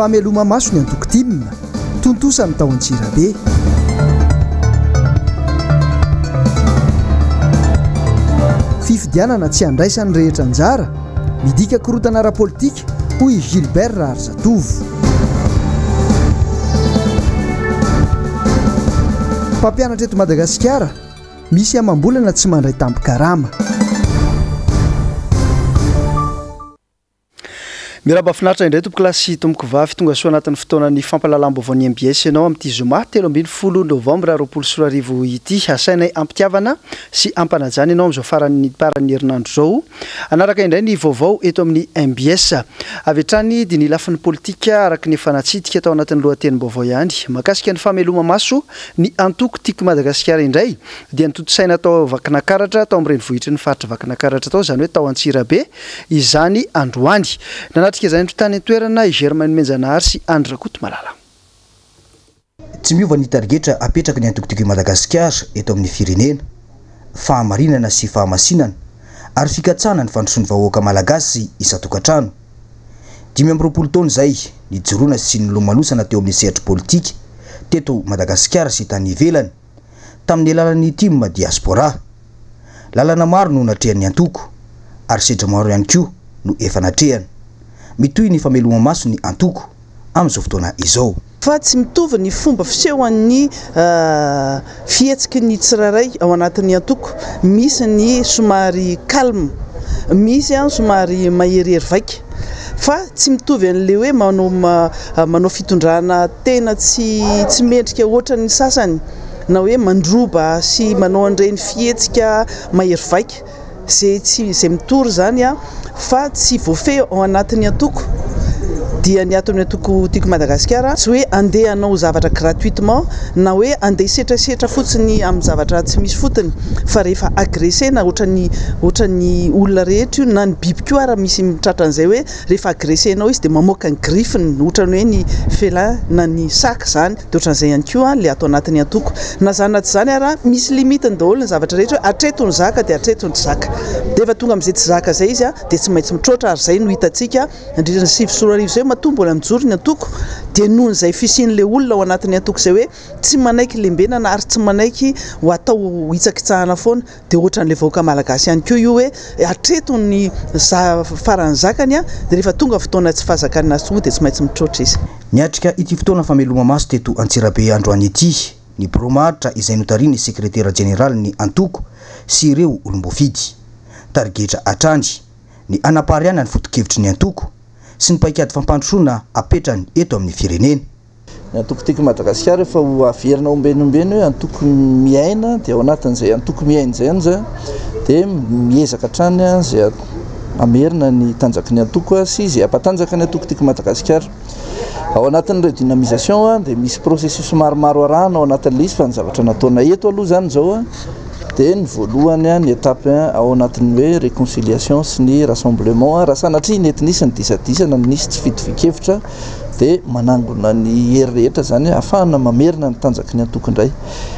Fameloma-maso ny antoko tim, tontosa ny tao Antsirabe. Fifidianana tsy andraisan'ny rehetra anjara, midika korontana ara-politika, hoy i Gilbert Raharizatovo. Mpampianatra eto Madagasikara, misy amam-bolana tsy mandray tambin-karama. Miarahaba finaritra indray tompokolahy sy tompokovavy, tonga soa anatin'ny fotoanan'ny fampahalalam-baovaon'ny mbs ianao amin'ity zoma 13 novambra 2020 ity. Asainay am-pitiavana sy am-panajana ianao amin'izao faran'ny paran'ny herinandro izao. Hanaraka indray ny vaovao eto amin'ny mbs. Avy hatrany dia ny lafiny politika araka ny efa natsidika tao anatin'ny lohatenim-baovao ihany. Mahakasika ny fameloma-maso ny antoko Tiako Madagasikara indray dia notontosaina tao Vakinakaratra tao amin'ny renivohitry ny faritra Vakinakaratra tao, izany hoe tao Antsirabe, izany androany. Nanatrika izany indro tany an-toerana i Germain Nomenjanahary sy Andry Rakotomalala. Tsy miova ny tarigetra apetraky ny antoko Tiako i Madagasikara eto amin'ny firenena. Fahamarinana sy fahamasinana ary fikatsahana ny fandrosoan'ny vahoaka malagasy isan-tokantrano. 25 taona izay nijoroana sy nilomanosana teo amin'ny sehatry politika teto Madagasikara sy tany ivelany. tamin'ny alalan'ny Team Diaspora. Lalana maro no natrehan'ny antoko, ary sedra maro ihany koa no efa natrehana. Mitohy ny fameloma-maso ny antoko amin'izao fotoana izao. Fa tsy mitovy ny fomba fisehoan'ny fihetsiky ny tsirairay ao anatin'ny antoko. Misy ny somary calme, misy somary maherihery vaika. Fa tsy mitovy an'ilay hoe manao manao fitondrana tena tsy tsy mendrika ohatran'ny sasany na hoe mandroba sy manao an'ireny fihetsika mahery vaika izay tsy izay mitory izany fa tsy voafehy ao anatin'ny antoko dia ny ato amin'ny antoko Tiako i Madagasikara tsy hoe andeha hanao zavatra gratuitement na hoe andeha hisetrasetra fotsiny amin'ny zavatra tsy misy fotony fa rehefa agressena ohatran'ny ohatran'ny olona rehetra io na ny biby koa ara misy mitratra an'izay hoe rehefa agressenao izy dia mamoaka ny griffiny ohatran'ny hoe ny felin na ny saka izany dia ohatran'izay ihany koa ilay ato anatin'ny antoko na izany na tsy izany ara misy limitiny daholo ny zavatra rehetra hoe hatreto ny zaka dia hatreto ny tsy zaka dia efa tonga amin'izay tsy zaka izay izy dia tsy maintsy mitroatra ary izay no hitantsika nandritra ny 2009 izay matoa mbola mijoro ny antoko dia noho izay fisian'ilay olona ao anatin'ny antoko izay hoe tsy manaiky lembenana ary tsy manaiky ho atao ho hitsakitsahana foana dia ohatran'ilay vahoaka malagasy ihany koa io hoe hatreto ny za farany zakany dia rehefa tonga fotoana tsy fahazakana azy tonga dia tsy maintsy mitroatra izy. Niatrika ity fotoana fameloma-maso teto Antsirabe androany ity ny birao maharitra izay notarihin'ny sekretera jeneralin'ny antoko sy ireo olom-boafidy. Tarigetra hatrany ny hanapariahana ny foto-kevitry ny antoko sy ny paikady fampandrosoana apetrany eto amin'ny firenena. Ny antoko Tiako i Madagasikara efa ho averina ombieny ombieny hoe antoko miaina dia ao anatin'izay antoko miaina izay ihany izay dia miezaka hatrany izay hamerina ny tanjaky ny antoko sy izay hampatanjaka ny antoko Tiako i Madagasikara. Ao anatin'ny redynamisation dia misy processus maromaro arahana ao anatin'ilay izy fa ny zavatra nataonay eto aloha izany izao dia ny voalohany ny étape ao anatin'ny hoe réconciliation sy ny rassemblement raha sanatria nety nisy ny disadisa na nisy tsy fitovian-kevitra dia manangona ny hery rehetra izany ahafahana mamerina ny tanjaky ny antoko indray.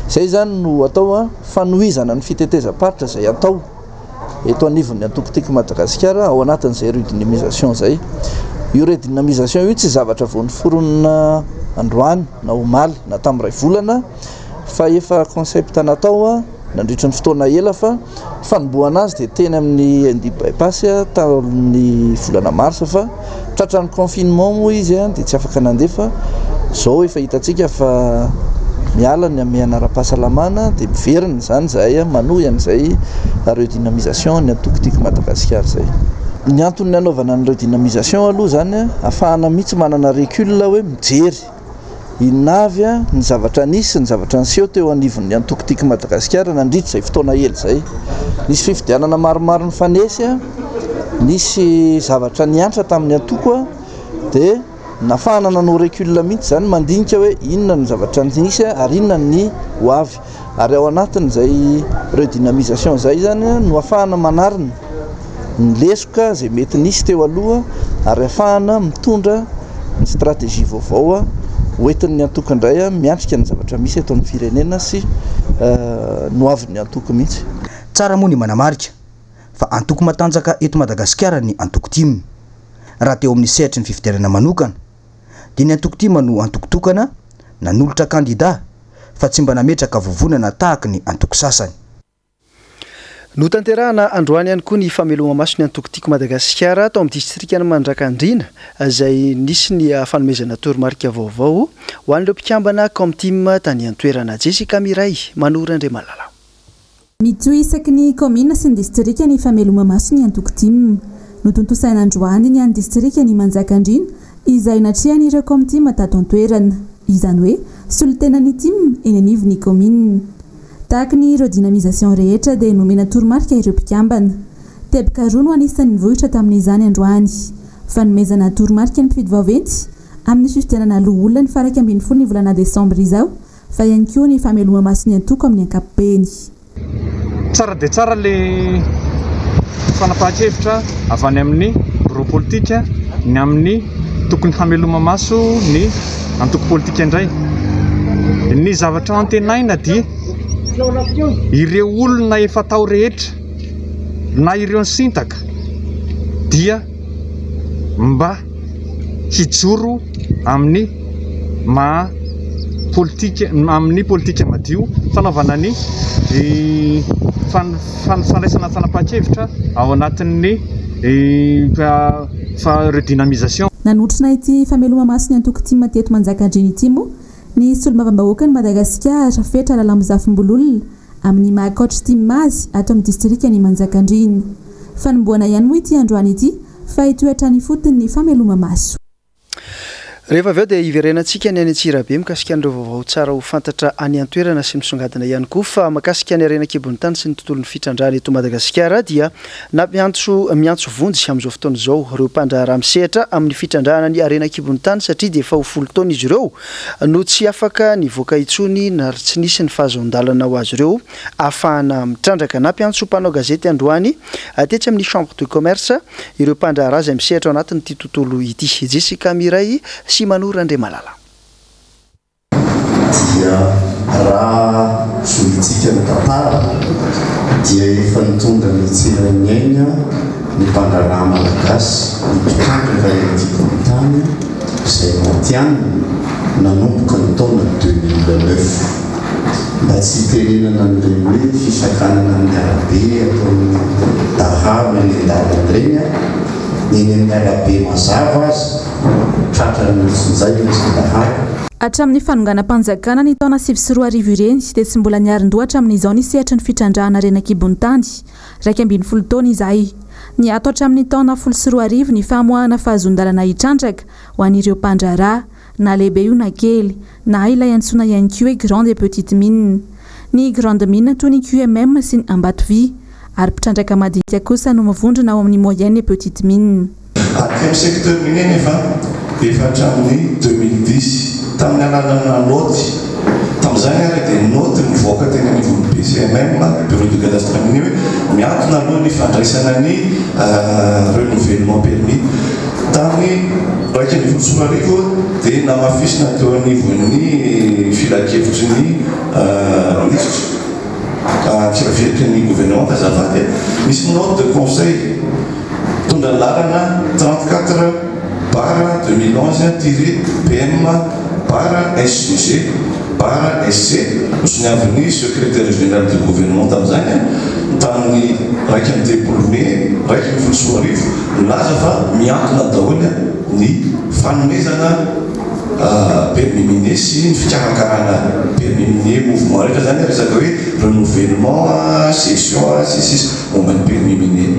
Izay izany no atao fanohizana ny fitetezam-paritra izay atao eto anivon'ny antoko Tiako Madagasikara ao anatin'izay redynamisation izay. Io redynamisation io tsy zavatra vao noforonina androany na omaly na tamin'ny iray volana fa efa concept natao nandritry ny fotoana ela fa fanombohana azy dia teny amin'ny ND Bypass tamin'ny volana marsa fa tratran'ny confinement moa izy dia tsy afaka nandeha fa izao efa hitantsika fa miala ny hamehana ara-pahasalamana dia miverina izany izahay manohy an'izay redynamisation ny antoko Tiako Madagasikara izay. Ny antony nanaovana ny redynamisation aloha izany ahafahana mihitsy manana recul hoe mijery Inona avy ny zavatra nisy sy ny zavatra niseho teo anivon'ny antoko Tiako Madagasikara nandritra izay fotoana ela izay? Nisy fifidianana maromaro nifanesy, nisy zavatra niantra tamin'ny antoko dia nafahana nanao recul mihitsy izany mandinika hoe inona ny zavatra nisy ary inona ny ho avy. Ary ao anatin'izay redynamisation izay izany no afahana manarina ny lesoka izay mety nisy teo aloha ary afahana mitondra ny stratégie vaovao hoentin'ny antoko indray miatrika ny zavatra misy eto amin'ny firenena sy ny hoavin'ny antoko mihitsy. Tsara moa ny manamarika fa antoko matanjaka eto Madagasikara ny antoko tim. Raha teo amin'ny sehatry ny fifidianana manokana. dia ny antoko tim no antoko tokana nanolotra kandida fa tsy mba nametraka vovonana tahaky ny antoko sasany. Notanterahana androany ihany koa ny fameloma-maso ny antoko Tiako Madagasikara tao amin'ny distrikan'i Manjakandriana izay nisy ny fanomezana toromarika vaovao ho an'ireo mpikambana Comtim tany an-toerana. Jessica Miray, Manoro Andriamalala. Mitohy isaky ny kaominina sy ny distrika ny fameloma-maso ny antoko tim. Notontosaina androany ny an'ny distrikan'i Manjakandriana izay natrehan'ireo Comtim tato an-toerana. Izany hoe solontenan'ny tim eny anivon'ny kaominina. Tahaka ny redynamisation rehetra dia nomena toromarika ireo mpikambana. Teboka roa no anisan'ny nivohitra tamin'izany androany. Fanomezana toromarika ny mpifidy vaventy amin'ny fifidianana loholona ny faha 11 ny volana desambra izao fa ihany koa ny fameloma-maso ny antoko amin'ny ankapobeny. Tsara dia tsara ilay fanapahan-kevitra avy any amin'ny birao politika ny amin'ny tokony hameloma-maso ny antoko politika indray. Ny zavatra antenaina dia ireo olona efa tao rehetra na ireo nisintaka dia mba hijoro amin'ny maha politika amin'ny politika madio fanaovana ny fandraisana fanapahan-kevitra ao anatin'ny redynamisation. Nanotrona ity fameloma-maso ny antoko tim teto Manjakandriana ity moa ny solombavambahoakan'i Madagasikara, Fetra Ralambozafimbololona, amin'ny maha coach tim azy ato amin'ny distrikan'i Manjakandriana. Fanombohana ihany moa ity androany ity fa hitohy hatrany ifotony ny fameloma-maso. Rehefa avy eo dia hiverenantsika ny any Antsirabe mikasika an'ireo vaovao tsara ho fantatra any an-toerana sy misongadina ihany koa fa makasika ny harena an-kibon'ny tany sy ny tontolon'ny fitrandrahana eto Madagasikara dia nampiantso miantso vonjy amin'izao fotoana izao ireo mpandraharaha misehatra amin'ny fitrandrahana ny harena an-kibon'ny tany satria dia efa ho folo taona izy ireo no tsy afaka nivoaka intsony ary tsy nisy ny fahazoan-dalana ho azy ireo ahafahana mitrandraka. Nampiantso mpanao gazety androany tetsy amin'ny Chambre de Commerce ireo mpandraharaha izay misehatra ao anatin'ity tontolo ity. Jessica Miray sy Mano Randriamalala. Dia raha zohintsika ny tantara dia efa nitondra ny tsiran'ny aina ny mpandraharaha malagasy, ny mpitrandraka eny an-kibon'ny tany, izay matihanina nanomboka ny taona 2009. Mba tsy hitenenana an'ireny hoe fisakanana amin'ny arabe ataon'ny dahalo eny an-dalana ireny an, ny eny amin'ny arabe mazava aza tratran'ny antsonjay ilay dahalo. Hatramin'ny fanonganam-panjakana ny taona 2009 ireny dia tsy mbola niarin-doha hatramin'izao ny sehatry ny fitrandrahana harena an-kibon'ny tany. 11 taona izahay. Niato hatramin'ny taona 2010 ny famoahana fahazoan-dalana hitrandraka ho an'ireo mpandraharaha, na lehibe io na kely, na ilay antsoina ihany koa hoe grande et petite mine. Ny grande mine toy ny QMM sy ny Ambatovy. Ary mpitrandraka madinika kosa no mivondrona ao amin'ny moyenne et petite mine. Aty amin'ny secteur minier nefa efa hatramin'ny 2010 tamin'ny alalana naoty, tamin'izany ary dia naoty nivoaka teny anivon'ny BCMM, Bureau du Cadastre Minier, hoe miantona aloha ny fandraisana ny renouvellement permis. Tamin'ny 2011 dia namafisina teo anivon'ny filankevitry ny minisitra, filankevitry ny governemanta azafady, misy note de conseil. Mitondra ny laharana 34 barre 2011 tiret PM barre SGG barre SC nosoniavin'ny Secrétaire Général du Gouvernement tamin'izany tamin'ny 31 mey 2011 nilaza fa mihantona daholo ny fanomezana permis minier sy ny fikarakarana permis minier mouvement rehetra izany resaka hoe renouvellement, cession sy ny sisa momba ny permis minier.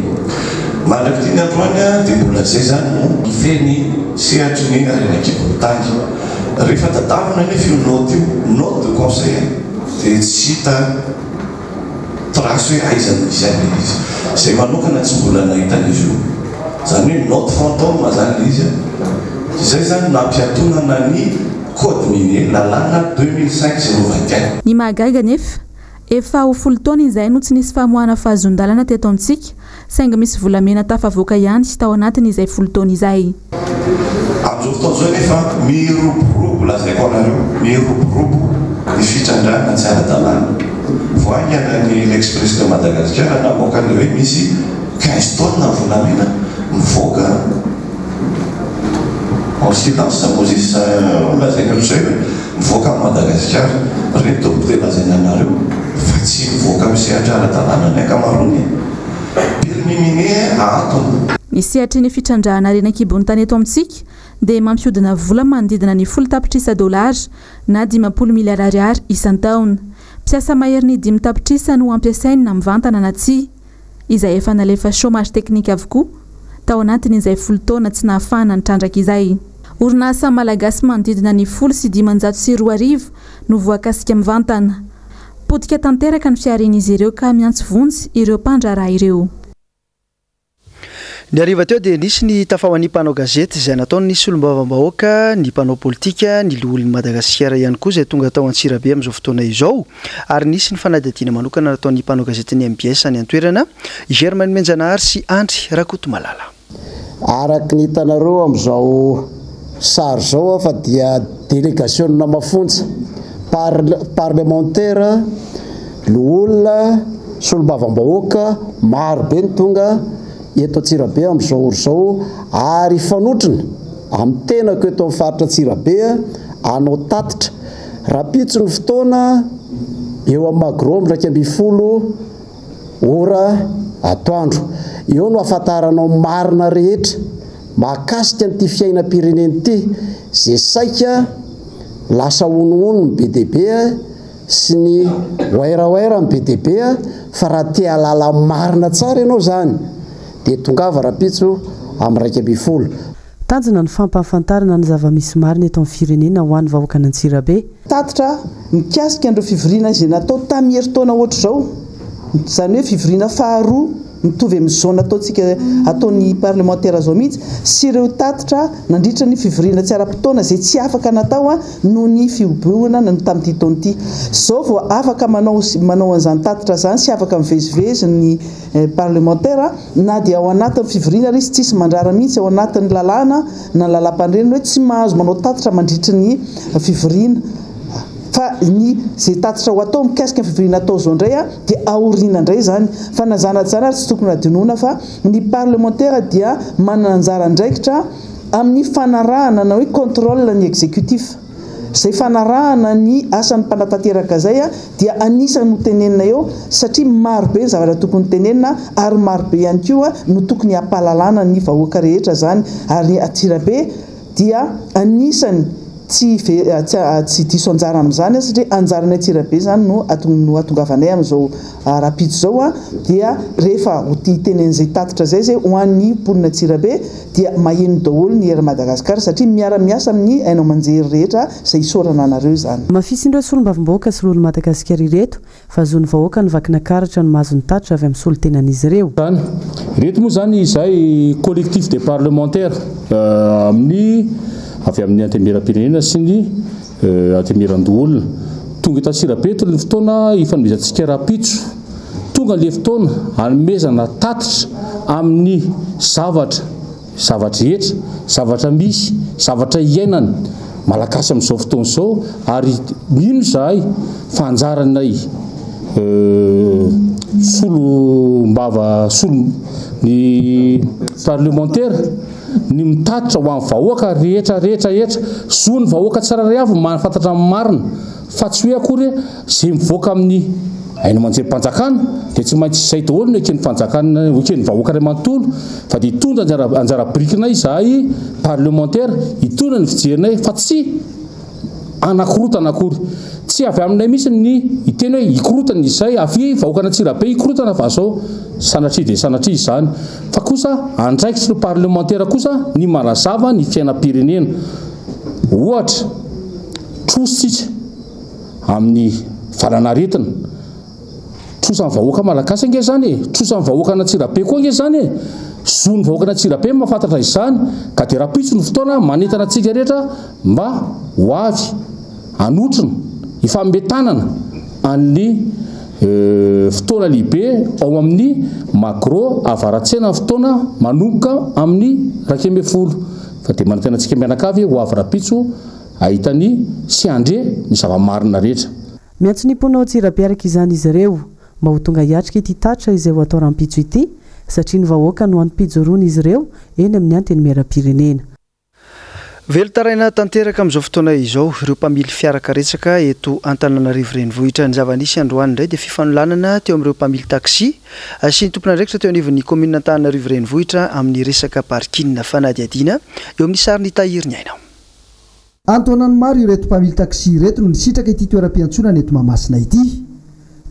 Mandrak'ity ny androany dia mbola izay izany no mifehy ny sehatry ny harena an-kibon'ny tany. Rehefa tadavina anefa io note io, note de conseil, dia tsy hita trace hoe aiza no misy an'ilay izy. Izay manokana tsy mbola nahita an'izy io. Izany hoe note fantôme izany ilay izy. Izay izany no nampiatonana ny code minier, lalàna 2005 021. Ny mahagaga anefa, Efa ho folo taona izay no tsy nisy famoahana fahazoan-dalana teto amintsika, saingy misy volamena tafavoaka ihany tao anatin'izay folo taona izay. Amin'izao fotoana izao anefa miroborobo, lazaiko anareo, miroborobo ny fitrandrahana tsy ara-dalàna. Vao haingana ny L'Express de Madagascar namoaka ny hoe misy 15 tonnes volamena mivoaka. En silence Moses lazainy ohatr'izay hoe mivoaka an'i Madagasikara. Ireny tompoko dia lazaina anareo fa tsy mivoaka amin'ny sehatra ara-dalàna ny ankamaroany e. Permis minier ahatony. Ny sehatry ny fitrandrahana harena an-kibon'ny tany eto amintsika dia mampihodina vola manodidina ny folo tapitrisa dolara na 50 miliara ariary isan-taona. Mpiasa maherin'ny 5 tapitrisa no ampiasainy na mivantana na tsia, izay efa nalefa chômage technique avokoa tao anatin'izay 10 taona tsy nahafahana nitrandraka izay. Orinasa malagasy manodidina ny 2010 no voakasika mivantana. Potika tanteraka ny fiharian'izy ireo ka miantso vonjy ireo mpandraharaha ireo. Ny hariva teo dia nisy ny tafa ho an'ny mpanao gazety izay nataon'ny solombavambahoaka, ny mpanao politika, ny loholon'i Madagasikara ihany koa izay tonga tao Antsirabe amin'izao fotoana izao ary nisy ny fanadihadiana manokana nataon'ny mpanao gazetin'ny mbs any an-toerana, i Germain Nomenjanahary sy Andry Rakotomalala. Araka ny hitanareo amin'izao sary izao fa dia delegasionina mafonja, parlemantera, loholona, solombavambahoaka maro be no tonga eto Antsirabe amin'izao ora izao ary hifanotrona amin'ny tenako eto amin'ny faritra Antsirabe hanao tatitra rahampitso ny fotoana eo amin'ny Magro amin'ny 11 ora atoandro. Eo no ahafantaranao ny marina rehetra mahakasika an'ity fiainam-pirenena ity izay saika lasa honohono ny be dia be sy ny wairawaira ny be dia be fa raha te hahalala ny marina tsara ianao izany dia tongava rahampitso amin'ny 11. Tanjona ny fampahafantarana ny zava-misy marina eto amin'ny firenena ho an'ny vahoakan'Antsirabe. Tatitra mikasika an'ireo fivoriana izay natao tamin'ny herintaona ohatr'izao, izany hoe fivoriana faharoa mitovy amin'izao nataontsika ataon'ny parlemantera izao mihitsy, sy ireo tatitra nandritra ny fivoriana tsy ara-potoana izay tsy afaka natao noho ny fihobohana tamin'ity taona ity. Izao vao afaka manao manao an'izany tatitra izany sy afaka mivezivezy ny parlemantera na dia ao anatin'ny fivoriana ary izy tsisy mandrara mihitsy ao anatin'ny lalàna na ny lalàmpanorenana hoe tsy mahazo manao tatitra mandritry ny fivoriana fa ny izay tatitra ho atao mikasika ny fivoriana atao izao indray dia aoriana indray izany fa na izany na izany ary tsy tokony hadinoina fa ny parlemantera dia manana anjara andraikitra amin'ny fanarahana na hoe contrôle ny exécutif. Izay fanarahana ny asan'ny mpanatanteraka izay dia anisan'ny notenenina eo satria marobe ny zavatra tokony tenenina ary marobe ihany koa no tokony hampahalalana ny vahoaka rehetra izany ary Antsirabe dia anisan'ny tsy tsy diso anjara amin'izany satria anjaran'ny Antsirabe izany no no hatongavanay amin'izao rahampitso izao dia rehefa ho hiteny an'izay tatitra izay izay ho an'ny mponina Antsirabe dia maheno daholo ny Air Madagascar satria miara miasa amin'ny haino aman-jery rehetra izay isaorana anareo izany. Hamafisin'ireo solombavambahoaka sy loholon'i Madagasikara ireto fa zon'ny vahoaka ny Vakinakaratra no mahazo ny tatitra avy amin'ny solontenan'izy ireo. Izany. Ireto moa izany izay collectif des parlementaires amin'ny avy amin'ny Antenimierampirenena sy ny Antenimierandoholona. Tonga eto Antsirabe eto ny fotoana hifanomezantsika rahampitso. Tonga ilay fotoana hanomezana tatitra amin'ny zavatra, zava-drehetra, zavatra misy, zavatra iainan'ny Malagasy amin'izao fotoana izao ary mino izahay fa anjaranay solombava, solo, ny parlemantera ny mitatitra ho an'ny vahoaka rehetra rehetra rehetra. Zon'ny vahoaka tsirairay avy ny mahafantatra ny marina fa tsy hoe akory hoe izay mivoaka amin'ny haino aman-jerim-panjakana dia tsy maintsy izay daholo no eken'ny fanjakana, eken'ny vahoaka iray manontolo fa dia hitondra anjara anjara birikinay izahay parlemantera hitondra ny fijerinay fa tsy Hanakorontana akory. Tsy avy aminay mihitsy ny hiteny hoe hikorontana izay, avia vahoakan'Antsirabe hikorontana fa zao. Sanatria dia sanatria izany. Fa kosa andraikitry ny parlemantera kosa ny manazava ny fiainam-pirenena. Ohatra, trosa isika amin'ny valanaretina. Trosan'ny vahoaka malagasy ange izany e! Trosan'ny vahoakan'Antsirabe koa ange izany e! Zon'ny vahoakan'Antsirabe ny mahafantatra izany, ka dia rahampitso ny fotoana manentana antsika rehetra mba ho avy hanotrona, hifanome tanana an'ny fotoana lehibe ao amin'ny Magro Avaratsena ny fotoana manomboka amin'ny 11. Fa dia manantena antsika mianakavy ho avy rahampitso hahita ny sy handre ny zava-marina rehetra. Miantso ny mponina ao Antsirabe araka izany izy ireo mba ho tonga hiatrika ity tatitra izay ho atao rahampitso ity satria ny vahoaka no antom-pijoroan'izy ireo eny amin'ny Antenimierampirenena. Velon-taraina tanteraka amin'izao fotoana izao ireo mpamily fiara karetsaka eto Antananarivo Renivohitra. Ny zava-nisy androany indray dia fifanolanana teo amin'ireo mpamily taxi sy ny tompon'andraikitra teo anivon'ny kaominina Antananarivo Renivohitra amin'ny resaka parking. Fanadihadiana eo amin'ny sarin'i Tahiry Ny Aina. An-taonany maro ireto mpamily taxi ireto no nisitraka ity toeram-piantsonana eto Mahamasina ity.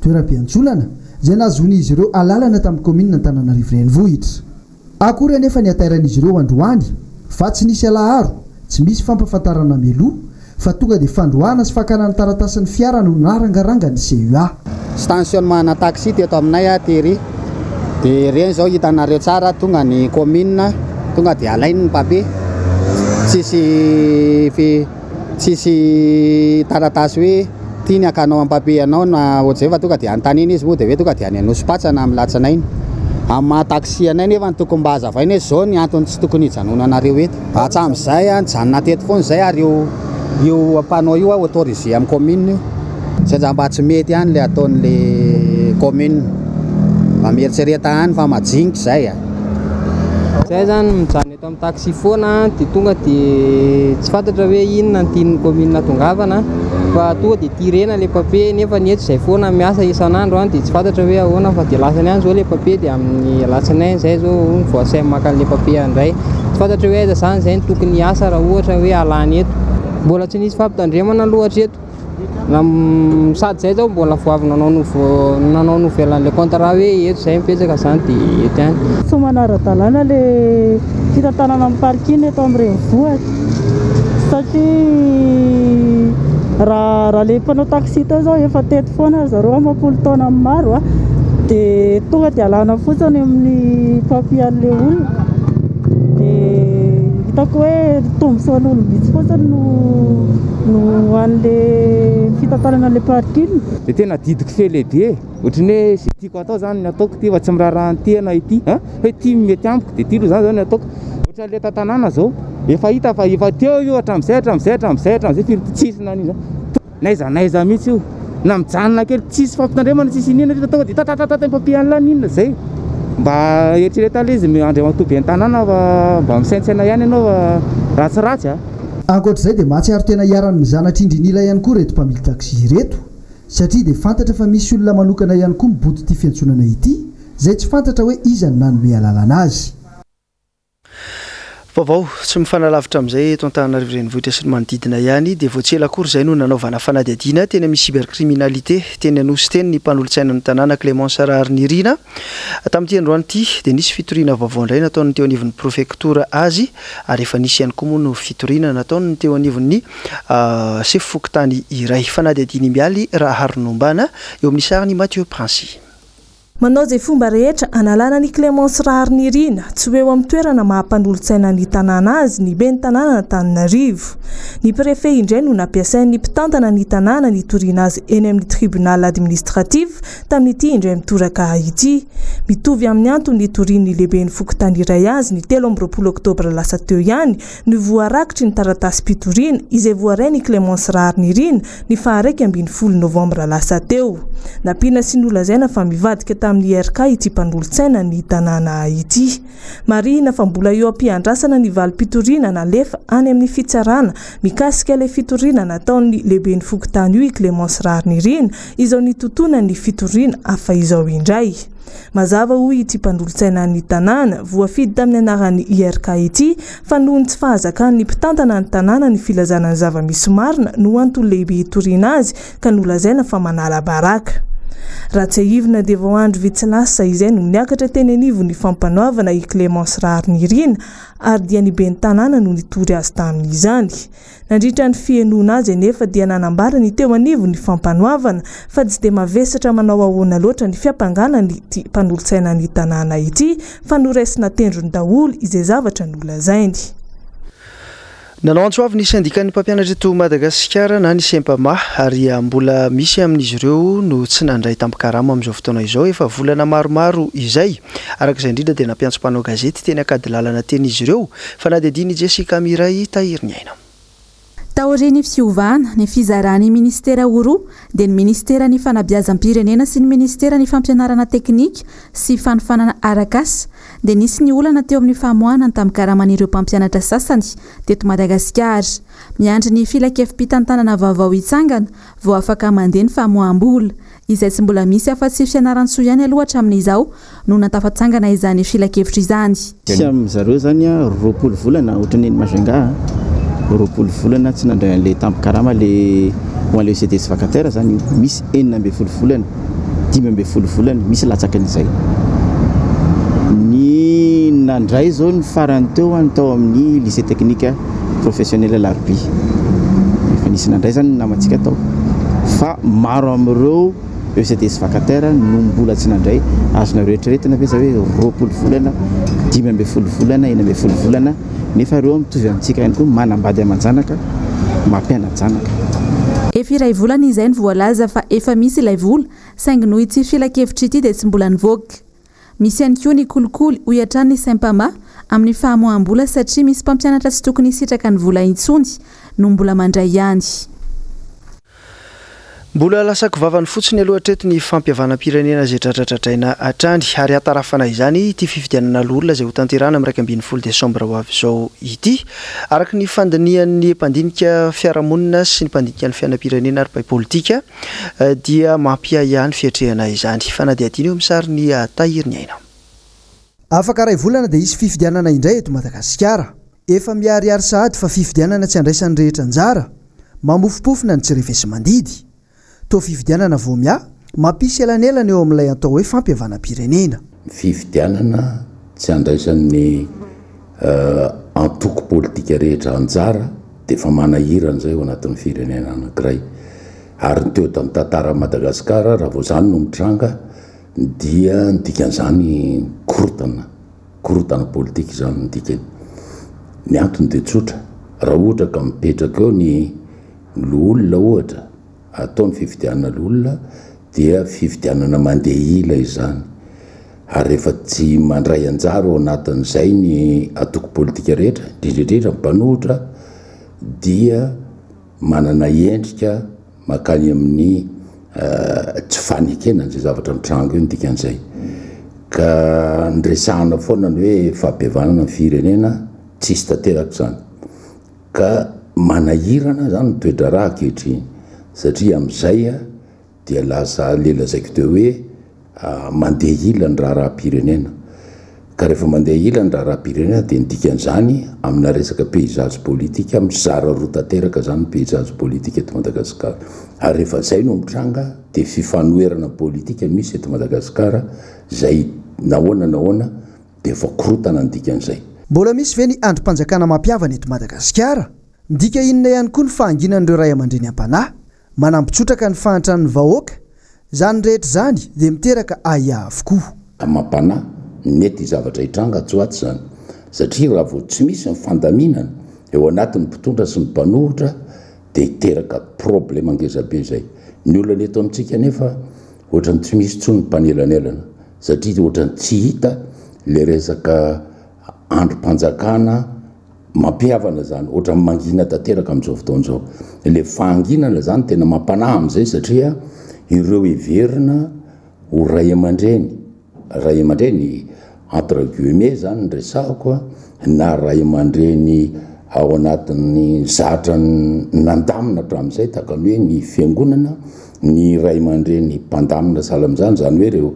Toeram-piantsonana izay nahazoan'izy ireo alalana tamin'ny kaominina Antananarivo Renivohitra. Akory anefa ny hatairan'izy ireo androany fa tsy nisy alaharo, tsy misy fampafantarana mialoha fa tonga dia fandroahana sy fakana ny taratasin'ny fiara no narangarangan'ny CUA. Stationnement ana taxi teto aminay tery dia ireny izao hitanareo tsara tonga ny commune tonga dia alainy ny papier tsisy fi Tsisy taratasy hoe ty ny hakanao am papier anao na ohatr'izay fa tonga dia anontaniana izy moa dia hoe tonga dia any Anosipatsana amin'ny latsinainy. Amin'ny maha taxi anay nefa no tokony mba hazavaina hoe zao ny antony tsy tokony hijanonanareo eto. Hatramin'izay nijanona teto foana izay ary io io panneau io autorisé amin'ny commune io. Saingy mba tsy mety ihany ilay ataon'ilay commune. Mba mieritrereta ihany fa majinika izay a. Zay zany mijanona Eto amin'ny taxi foana dia tonga dia tsy fantatra hoe inona ny tian'ny commune atongavana fa tonga dia tirena ilay papier nefa ny eto izay foana miasa isan'andro dia tsy fantatra hoe ahoana fa dia lasany ihany izao ilay papier dia amin'ny alatsinainy izay izao no vao asainy maka an'ilay papier indray. Tsy fantatra hoe aiza izany izay no tokony hiasa raha ohatra hoe alany eto. Mbola tsy nisy fampitandremana aloha hatreto. Sady zay zao mbola vao avy nanao nouveau nanao nouvelle an'ilay contrat hoe eto zay mipetraka zany dia eto ihany. Tsy manara-dalàna ilay fitantanana ny parking eto amin'ny renivohitra satria raha raha ilay mpanao taxi teo izao efa teto foana ry zareo amam-polo taona maro dia tonga dia alana fotsiny amin'ny papier an'ilay olona dia hitako hoe tombontsoan'olom-bitsy fotsiny no no ho an'le fitantanana an'le parking. Dia tena adidiko fe lehibe e! Ohatran'ny hoe izay tiako atao izany no ataoko ity fa tsy miraharaha an'ity na ity an! Hoe ity no mety amiko dia ity aloha izany izao no ataoko. Ohatran'ilay tantanàna izao, efa hita fa efa teo io hatramin'izay hatramin'izay hatramin'izay hatramin'izay firy tsisy nanino izany. N'aiza n'aiza mihitsy io. Na mijanona kely tsisy fampitandremana tsisy iniana fa tonga dia tatatata papier an'lah n'inona zay. Mba eritrereto aloha izy Andriamatoa ben'ny tanàna fa mba misaintsaina ihany ianao fa ratsiratsy a. Ankoatra izay dia mahatsiaro tena iharan'ny mizana trindrin'ila ihany koa ireto mpamily taxi ireto satria dia fantatra fa misy olona manokana ihany koa mibodo ity fiantsonana ity izay tsy fantatra hoe iza no nanome alalana azy. Vaovao tsy mifanalavitra amin'izay eto Antananarivo Renivohitra sy ny manodidina ihany dia vao tsy ela akory izay no nanaovana fanadihadiana teny amin'ny cybercriminalité teny Anosy teny ny mpanolotsainan'ny tanàna Clémence Raharinirina. Tamin'ity androany ity dia nisy fitoriana vaovao indray nataon'ny teo anivon'ny prefektora azy ary efa nisy ihany koa moa no fitoriana nataon'ny teo anivon'ny sefo fokontany iray. Fanadihadiana Mialy Raharinombana eo amin'ny sarin'i Mathieu Princy. Manao izay fomba rehetra hanalana an'i Clémence Raharinirina tsy ho eo amin'ny toerana maha mpanolotsaina ny tanàna azy ny ben'ny tanànan'Antananarivo. Ny préfet indray no nampiasain'ny mpitantana ny tanàna nitoriana azy eny amin'ny tribunal administratif tamin'ity indray mitoraka ity. Mitovy amin'ny antony nitorian'ny lehiben'ny fokontany iray azy ny 23 oktobra lasa teo ihany no voarakitry ny taratasim-pitoriana izay voarain'i Clémence Raharinirina ny faha-11 novambra lasa teo. Nampiana sy nolazaina fa mivadika tamin'ny IRK ity mpanolotsaina ny tanàna ity. Marihina fa mbola eo am-piandrasana ny valim-pitoriana nalefa any amin'ny fitsarana mikasika ilay fitoriana nataon'ny lehiben'ny fokontany io i Clémence Raharinirina izao nitotonan'ny fitoriana hafa izao indray. Mazava hoy ity mpanolotsainan'ny tanàna, voafidy tamin'ny anaran'ny IRK ity, fa noho ny tsy fahazakan'ny mpitantana ny tanàna ny filazana ny zava-misy marina no antony lehibe hitoriana azy ka nolazaina fa manala baraka. Raha tsiahivina dia vao andro vitsy lasa izay no niakatra teny anivon'ny fampanoavana i Clémence Raharinirina ary dia ny ben'ny tanàna no nitory azy tamin'izany. Nandritra ny fihenoana azy anefa dia nanambara ny teo anivon'ny fampanoavana fa tsy dia mavesatra manao ahoana loatra ny fiampangana an'ity mpanolotsainan'ny tanàna ity fa noraisina tendrony daholo izay zavatra nolazainy. Nanao antso avo ny sendikan'ny mpampianatra eto Madagasikara na ny Sempama ary mbola misy amin'izy ireo no tsy nandray tambin-karama amin'izao fotoana izao efa volana maromaro izay. Araka izay indrindra dia nampiantso mpanao gazety teny Ankadilalana teny izy ireo Fanadihadian'i Jessica Miray Tahiriniaina. Taorian'ny fiovana, ny fizaran'ny minisitera ho roa, dia ny minisiteran'ny Fanabeazam-pirenena sy ny minisiteran'ny Fampianarana teknika sy fanofanana arak'asa, dia nisy ny olana teo amin'ny famoahana ny tambin-karaman'ireo mpampianatra sasany teto Madagasikara. Miandry ny filankevi-pitantanana vaovao hitsangana vao afaka mandeha ny famoaham-bola. Izay tsy mbola misy afa-tsy Fianarantsoa ihany aloha hatramin'izao no natafatsangana izany filankevitra izany. Tsy amin zareo zany a 20 volana ohatran'ny eny Majunga a, 20 volana tsy nandray an'le tambin-karama le ho an'le ECDS vacataire zany io, misy 16 volana, 15 volana, misy latsakin'izay. Ny nandray zao ny farany teo ny tao amin'ny lycée technique professionnel Alarobia, efa nisy nandray zany ny namantsika tao fa maro amin'ireo ECDS vacataire no mbola tsy nandray. Azonareo eritreretina ve izay hoe 20 volana, 15 volana, 16 volana nefa ireo mitovy amintsika ihany koa manambady aman-janaka, mampiana-janaka. Efa iray volana izay no voalaza fa efa misy ilay vola saingy noho ity filankevitra ity dia tsy mbola nivoaka. Misy ihany koa ny kolikoly, hoy hatrany ny Sempama, amin'ny famoaham-bola satria misy mpampianatra tsy tokony hisitraka ny vola intsony no mbola mandray ihany. Mbola lasako vavany fotsiny aloha hatreto ny fampihavanam-pirenena izay dradradradraina hatrany ary hatarafana izany ity fifidianana loholona izay hotanterahana amin'ny 11 desambra ho avy izao ity. Araka ny fandinihan'ny mpandinika fiarahamonina sy ny mpandinika ny fiainam-pirenena ary mpahay politika dia mampiahiahy ny fiatrehana izany. Fanadihadiana eo amin'ny sarin'i Tahiry Ny Aina. Afaka iray volana dia hisy fifidianana indray eto Madagasikara. Efa miharihary sahady fa fifidianana tsy andraisan'ny rehetra anjara, mamofompofona ny tsy refesi-mandidy. Toa fifidianana vao miha mampisy elanelana eo amin'ilay atao hoe fampihavanam-pirenena. Fifidianana tsy andraisan'ny antoko politika rehetra anjara dia efa manahirana izay ao anatin'ny firenena anankiray. Ary ny teo tamin'ny tantaran'i Madagasikara raha vao izany no mitranga dia ny dikan'izany korontana, korontana politika izany ny dikany. Ny antony dia tsotra, raha ohatra ka mipetraka eo ny loholona ohatra, atao ny fifidianana loholona dia fifidianana mandeha ila izany. Ary rehefa tsy mandray anjara ao anatin'izay ny antoko politika rehetra, indrindra indrindra ny mpanohitra dia manana endrika mankany amin'ny tsy fanekena an'izay zavatra mitranga io ny dikan'izay. Ka ny resahana foana ny hoe fampihavanana ny firenena, tsisy tanteraka izany. Ka manahirana izany ny toe-draharaha ankehitriny satria amin'izay dia lasa le lazaiko teo hoe mandeha ila ny raharaham-pirenena. Ka rehefa mandeha ila ny raharaham-pirenena dia ny dikan'izany amina resaka paysage politique, mizara roa tanteraka izany ny paysage politique eto Madagasikara. Ary rehefa izay no mitranga dia fifanoherana politika misy eto Madagasikara izay nahoana nahoana dia efa korontana ny dikan'izay. Mbola misy ve ny andrim-panjakana mampihavana eto Madagasikara? Midika inona ihany koa ny fahanginan'ireo ray aman-dreny am-panahy? Manampy tsotraka ny fahantran'ny vahoaka? Izany rehetra izany dia miteraka ahiahy avokoa. Amam-panahy, ny mety zavatra hitranga atsy ho atsy izany. Satria raha vao tsy misy ny fandaminana eo anatin'ny mpitondra sy ny mpanohitra dia hiteraka problema ngezabe izay. Ny olana eto amintsika anefa ohatran'ny tsy misy intsony ny mpanelanelana satria ohatran'ny tsy hita ilay resaka andrim-panjakana mampihavana izany, ohatran'ny mangina tanteraka amin'izao fotoana izao. Ilay fahanginana izany tena mampanahy amin'izay satria ireo heverina ho ray aman-dreny, ray aman-dreny entre guillemets izany no resahako na ray aman-dreny ao anatin'ny zatra nandamina hatramin'izay tahaka ny hoe ny fiangonana, ny ray aman-dreny mpandamina sahala amin'izany, izany hoe ireo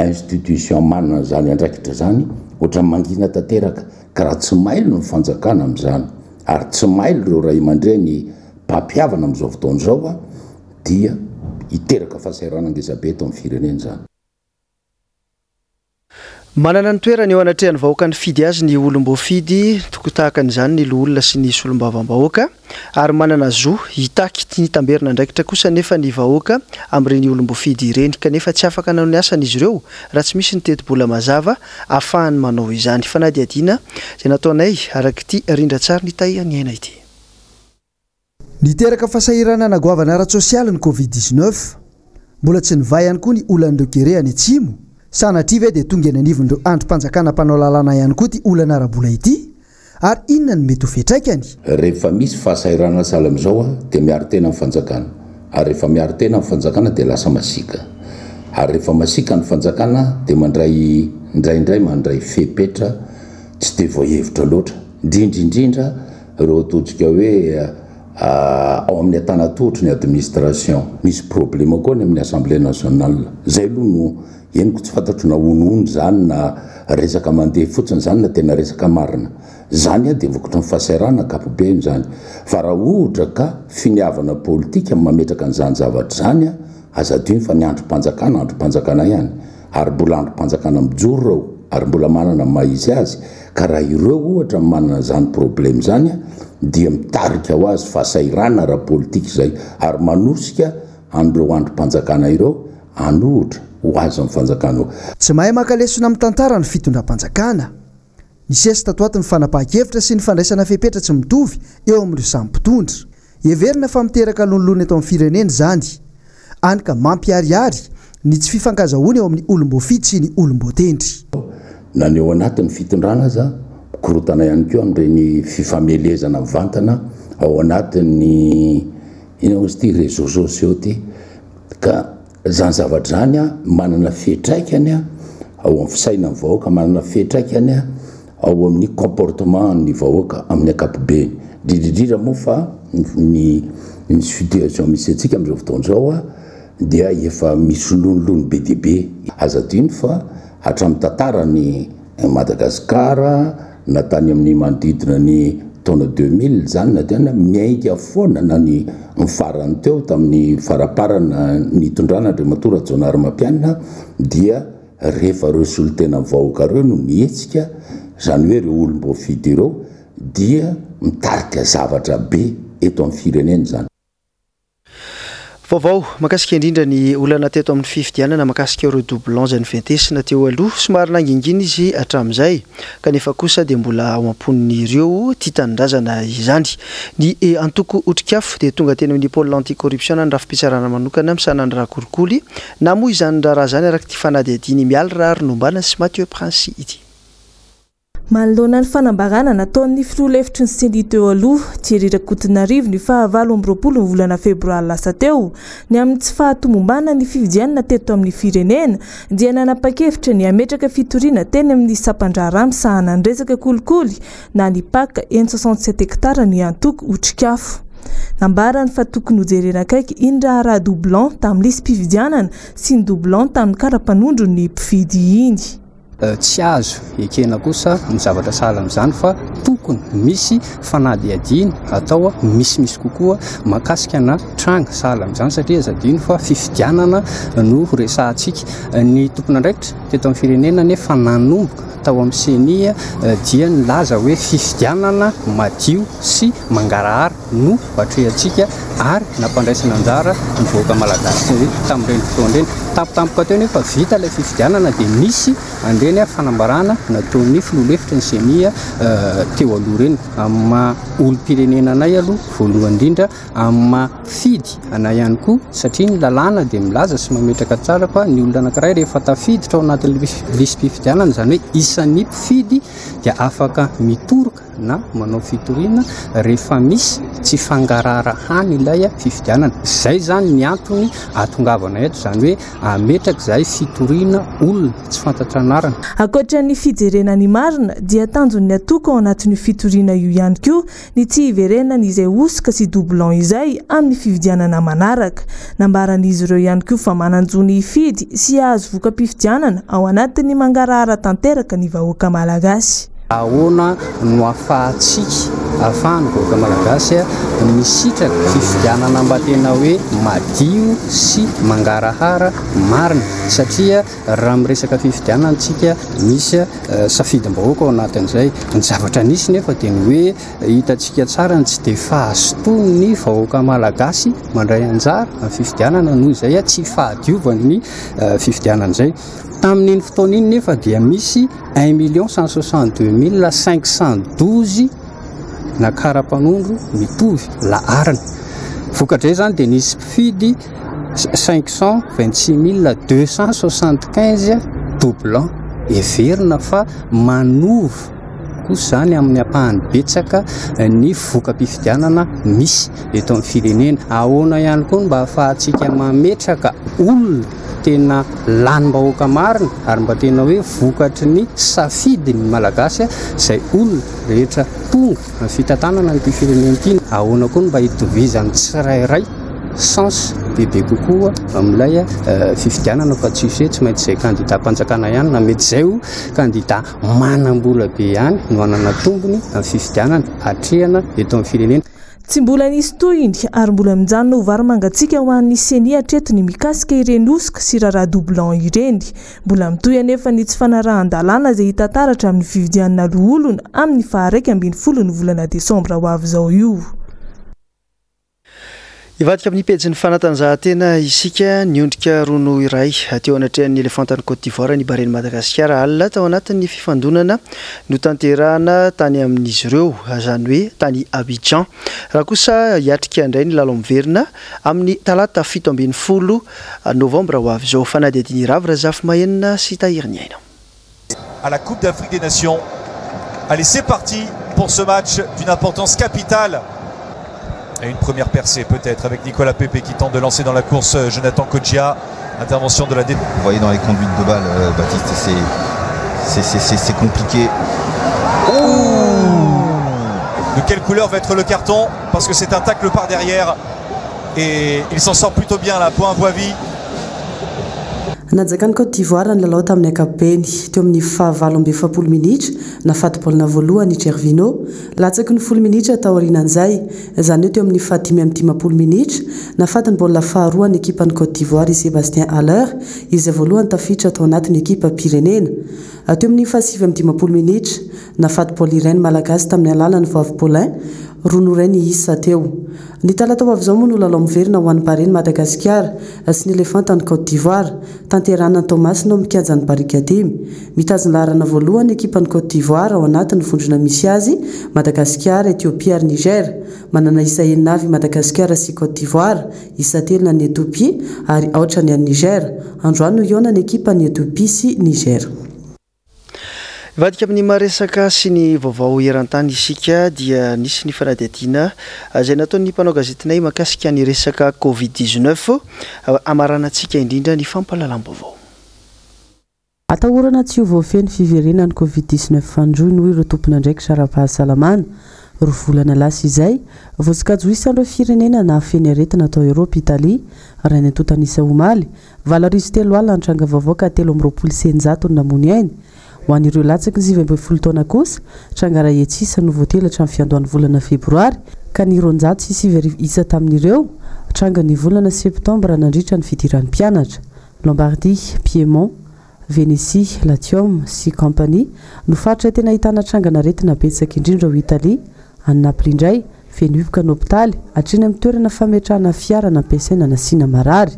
institution manana izany andraikitra izany, ohatran'ny mangina tanteraka. Ka raha tsy mailo ny fanjakana amin'izany ary tsy mailo ireo ray aman-dreny mpampihavana amin'izao fotoana izao dia hiteraka fahasahiranana ngezabe eto amin'ny firenena izany. Manana ny toerany eo anatrehan'ny vahoaka nifidy azy ny olom-boafidy, tokony tahaka an'izany ny loholona sy ny solombavambahoaka, ary manana zo hitaky ny tamberin'andraikitra kosa anefa ny vahoaka amin'ireny olom-boafidy ireny, kanefa tsy afaka nanao ny asany izy ireo raha tsy misy ny tetibola mazava ahafahany manao izany. Fanadihadiana izay nataonay araka ity rindran-tsary nitahian'i Aina ity. Niteraka fahasahiranana goavana ara-tsosialy ny Covid 19. Mbola tsy nivaha ihany koa ny olan'ireo kere any atsimo. Sanatria ve dia tonga eny anivon'ireo andrim-panjakana mpanao lalàna ihany koa ity olana ara-bola ity? Ary inona no mety ho fiantraikany? Rehefa misy fahasahiranana sahala amin'izao dia miaro tena ny fanjakana. Ary rehefa miaro tena ny fanjakana dia lasa masiaka. Ary rehefa masiaka ny fanjakana dia mandray indraindray mandray fepetra tsy dia voahevitra loatra. Indrindra indrindra ireo ataontsika hoe ao amin'ny antanatohotry ny administration. Misy problema koa any amin'ny assemblée nationale. Izay aloha no henoko, tsy fantatro na honohono izany na resaka mandeha fotsiny izany na tena resaka marina. Izany dia vokatry ny fahasahiranana ankapobeny izany. Fa raha ohatra ka finiavana politika no mametraka an'izany zavatra izany, aza adino fa ny andrim-panjakana andrim-panjakana ihany. Ary mbola andrim-panjakana mijoro ireo ary mbola manana ny maha izy azy. Ka raha ireo ohatra no manana izany problème izany dia mitarika ho azy fahasahiranana ara-politika izay ary manosika an'ireo andrim-panjakana ireo hanohitra ho azy ny fanjakana io. Tsy mahay maka lesona amin'ny tantara ny fitondram-panjakana. Nisesy tato ato ny fanapahan-kevitra sy ny fandraisana fepetra tsy mitovy eo amin'ireo samy mpitondra. Heverina fa miteraka lonilony eto amin'ny firenena izany. Any ka mampiharihary ny tsy fifankazahoana eo amin'ny olom-boafidy sy ny olom-boatendry. Na ny ao anatin'ny fitondrana aza, mikorontana ihany koa amin'ireny fifamelezana mivantana ao anatin'ny inona moa izy ity réseaux sociaux ity. Ka izany zavatra izany manana fiantraikany ao amin'ny fisainan'ny vahoaka, manana fiantraikany ao amin'ny comportement ny vahoaka amin'ny ankapobeny. Indrindra indrindra moa fa ny ny situation misy antsika amin'izao fotoana izao dia efa misy lonilony be dia be. Aza adino fa hatramin'ny tantaran'i Madagascar na tany amin'ny manodidina ny taona 2000 izany na dia miainga foana na ny farany teo tamin'ny faraparana nitondrana Andriamatoa Rajaonarimampianina dia rehefa ireo solontenan'ny vahoaka ireo no mihetsika, izany hoe ireo olom-boafidy ireo dia mitarika zavatra be eto amin'ny firenena izany. Vaovao mahakasika indrindra ny olana teto amin'ny fifidianana mahakasika ireo doublons izay noventesina teo aloha. Somary nangingina izy hatramin'izay kanefa kosa dia mbola ao am-pon'ireo tia tanindrazana izany. Ny antoko Otrikafo dia tonga teny amin'ny pôle anti-corruption na ny rafi-pitsarana manokana misahana ny raha kolikoly. Namoy izany raharaha izany araka ity fanadihadian'i Mialy Raharinombana sy Mathieu Prince ity. Manoloana ny fanambarana nataon'ny filoha lefitry ny Ceni teo aloha, Thierry Rakotonarivo ny faha 28 ny volana febroary lasa teo, ny amin'ny tsy fahatomombanan'ny fifidianana teto amin'ny firenena, dia nanapa-kevitra ny hametraka fitoriana teny amin'ny sampan-draharaha misahana ny resaka kolikoly na ny Pac eny 67 hectares ny antoko Otrikafo. Nambarany fa tokony hojerena akaiky iny raharaha doublon tamin'ny lisi-pifidianana sy ny doublon tamin'ny kara-panondron'ny mpifidy iny. Tsy azo ekena kosa ny zavatra sahala amin'izany fa tokony misy fanadihadiana atao misimisy kokoa mahakasika na tranga sahala amin'izany satria aza adino fa fifidianana no resahantsika. Ny tompon'andraikitra teto amin'ny firenena anefa nanomboka tao amin'ny Ceni dia nilaza hoe fifidianana madio sy mangarahara no atrehantsika ary nampandraisana anjara ny vahoaka malagasy tamin'ireny fotoana ireny. Tampotampoka teo nefa vita ilay fifidianana dia nisy an'ireny fanambarana nataon'ny filoha lefitry ny Ceni teo aloha ireny. Amin'ny maha olom-pirenena anay aloha voalohany indrindra, amin'ny maha mpifidy anay ihany koa satria ny lalàna dia milaza sy mametraka tsara fa ny olona anankiray rehefa tafiditra ao anatin'ny lisi-pifidianana, izany hoe isan'ny mpifidy dia afaka mitoroka na manao fitoriana rehefa misy tsy fangaraharahan ilay fifidianana. Izay izany ny antony ahatongavana eto, izany hoe ametraka izahay fitoriana olona tsy fantatra anarana. Ankoatra ny fijerena ny marina dia tanjon'ny antoko ao anatin'io fitoriana io ihany koa ny tsy hiverenany izay hosoka sy doublon izay amin'ny fifidianana manaraka. Nambaran'izy ireo ihany koa fa manan-jo ny hifidy sy hahazo voka-pifidianana ao anatin'ny mangarahara tanteraka ny vahoaka malagasy. Ahoana no ahafahantsika, ahafahan'ny vahoaka malagasy misitraka fifidianana mba tena hoe madio sy mangarahara marina? Satria raha miresaka fifidianana isika, misy safidim-bahoaka ao anatin'izay. Ny zavatra nisy nefa dia ny hoe hitantsika tsara ny tsy dia fahazotoan'ny vahoaka malagasy mandray anjara amin'ny fifidianana noho izay tsy fahadiovan'ny fifidianana izay. Tamin'iny fotoana iny nefa dia misy 1 162 512 na kara-panondro mitovy laharana. Vokatr'izay izany dia nisy mpifidy 526 275 doublons. Heverina fa manova. kosa izany amin'ny ampahany betsaka ny voka-pifidianana misy eto amin'ny firenena. Ahoana ihany koa no mba ahafahantsika mametraka olona tena lanim-bahoaka marina ary mba tena hoe vokatry ny safidin'ny Malagasy izay olona rehetra tonga amin'ny fitantanana an'ity firenena ity. Ahoana koa no mba hitovizan'ny tsirairay chance bebe kokoa amin'ilay fifidianana fa tsy hoe tsy maintsy izay kandidam-panjakana ihany na mety izay ho kandida manam-bola be ihany no hanana tombony amin'ny fifidianana atrehana eto amin'ny firenena. Tsy mbola nisy tohiny ary mbola mijanona ho vary mangatsiaka ho an'ny Ceni hatreto ny mikasika ireny hosoka sy raharaha doublon ireny. Mbola mitohy anefa ny tsy fanarahan-dalàna izay hita taratra amin'ny fifidianana loholona amin'ny faha 11 ny volana desambra ho avy izao io. Hivadika amin'ny pejin'ny fanatanjahantena isika. Niondrika 2-1 teo anatrehan'ny Elefantan'i Côte d'Ivoire ny Baren'i Madagasikara alina tao anatin'ny fifandonana notanterahana tany amin'izy ireo, izany hoe tany Abidjan. Raha kosa hiatrika indray ny lalao miverina amin'ny talata 17 novambra ho avy izao. Fanadihadian'i Ravo Razafimahenina sy Tahiriniaina. À la Coupe d'Afrique des Nations. Allez, c'est parti pour ce match d'une importance capitale. Et une première percée peut-être avec Nicolas Pepe qui tente de lancer dans la course euh, Jonathan Kodjia. Intervention de la dé... Vous voyez dans les conduites de balle, euh, Baptiste, c'est compliqué. De quelle couleur va être le carton Parce que c'est un tacle par derrière. Et il s'en sort plutôt bien là, point Voivie. Nanjakan'i Côte d'Ivoire ny lalao tamin'ny ankapobeny. Teo amin'ny faha 48 minitra, nahafaty baolina voalohany i Gervinho. Latsaky ny folo minitra taorianan'izay, izany hoe teo amin'ny faha 55 minitra, nahafaty ny baolina faharoa ny ekipan'i Côte d'Ivoire i Sébastien Haller, izay voalohany tafiditra tao anatin'ny ekipam-pirenena. Teo amin'ny faha 59 minitra, nahafaty baolina iray ny Malagasy tamin'ny alalan'i Voavy Paulin, 2-1 ny isa teo. Ny talata ho avy izao moa no lalao miverina ho an'ny Baren'i Madagasikara sy ny Elefantan'i Côte d'Ivoire, tanterahina any Toamasina ao amin'ny kianjan'ny Barikadimy. Mitazona laharana voalohany ny ekipan'i Côte d'Ivoire ao anatin'ny vondrona misy azy, Madagasikara, Etiopia ary Niger. Manana isa enina avy i Madagasikara sy Côte d'Ivoire, isa telo ny an'i Etiopia ary aotra ny an'i Niger. Androany no hihaona ny ekipan'i Etiopia sy Niger. Hivadika amin'ny maha-resaka sy ny vaovao eran-tany isika dia nisy ny fanadihadiana izay nataon'ny mpanao gazetinay mahakasika ny resaka Covid 19 hamaranantsika indrindra ny fampahalalam-baovao. Atahorana tsy ho voafehy ny fiverenan'ny Covid 19 fanindroany hoy ireo tompon'andraikitra ara-pahasalamana. Roa volana lasa izay, voasokajy ho isan'ireo firenena nahafehy ny aretina tao Eoropa Italia, raha ny antontan'isa omaly, 308 ny tranga vaovao ka 623 no namoy ny ainy. Ho an'ireo latsaky ny 19 taona kosa, tranga iray hetsy isa no voately hatramin'ny fiandohan'ny volana febroary, ka ny 902 isa tamin'ireo, tranga ny volana septambra nandritra ny fidiran'ny mpianatra. Lombardie, Piémont, Vénétie, Latium sy Campanie no faritra tena ahitana trangan'aretina betsaka indrindra ao Italia. Any Naples indray, feno hipoka ny hopitaly, hatreny amin'ny toerana fametrahana fiara nampiasaina nasiana marary.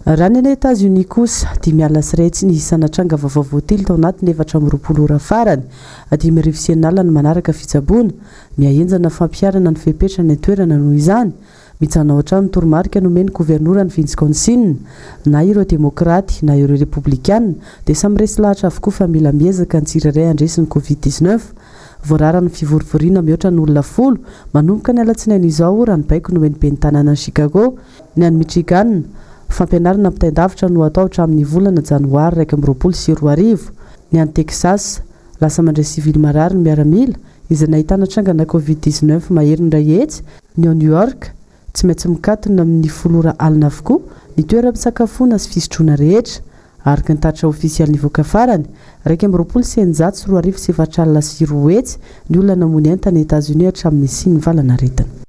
Raha ny any Etazonia kosa, 105 ny isana tranga vaovao voatily tao anatin'ny 24 ora farany. 605 ny manaraka fitsaboana. Mihahenjana fampiharana ny fepetra any an-toerana noho izany. Mijanona ao an-trano ny toromarika nomen'ny governoran'i Winsconsin. Na ireo Demokraty na ireo Repoblikana dia samy resy lahatra avokoa fa mila miezaka ny tsirairay handresy ny Covid 19. Voarara ny fivorivoriana mihoatra ny olona folo manomboka ny alatsinainy izao raha ny baiko nomen'ny ben'ny tanànan'i Chicago. Ny any Michigan, fampianarana ampitain-davitra no hatao hatramin'ny volana janoary 2021. Ny any Texas, lasa mandray sivily marary ny miaramila izay nahitana trangana Covid 19 maherin'ny 100, Ny ao New York, tsy maintsy mikatona amin'ny folo ora alina avokoa ny toeram-pisakafoana sy fisotroana rehetra. Araka ny tatitra ofisialy nivoaka farany, 221 204 ny olona namoy ny ainy tany Etazonia hatramin'ny nisian'ny valanaretina.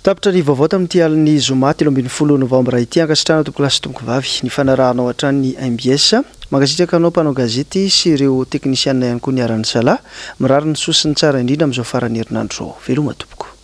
Tapitra ny vaovao tamin'ity alin'ny zoma 13 novambra ity. Ankasitrahana tompokolahy sy tompokovavy ny fanarahanao hatrany ny mbs. Mankasitraka anao mpanao gazety sy ireo teknisianina ihany koa niara-nisalahy. Mirary ny soa sy ny tsara indrindra amin'izao faran'ny herinandro izao. Veloma tompoko.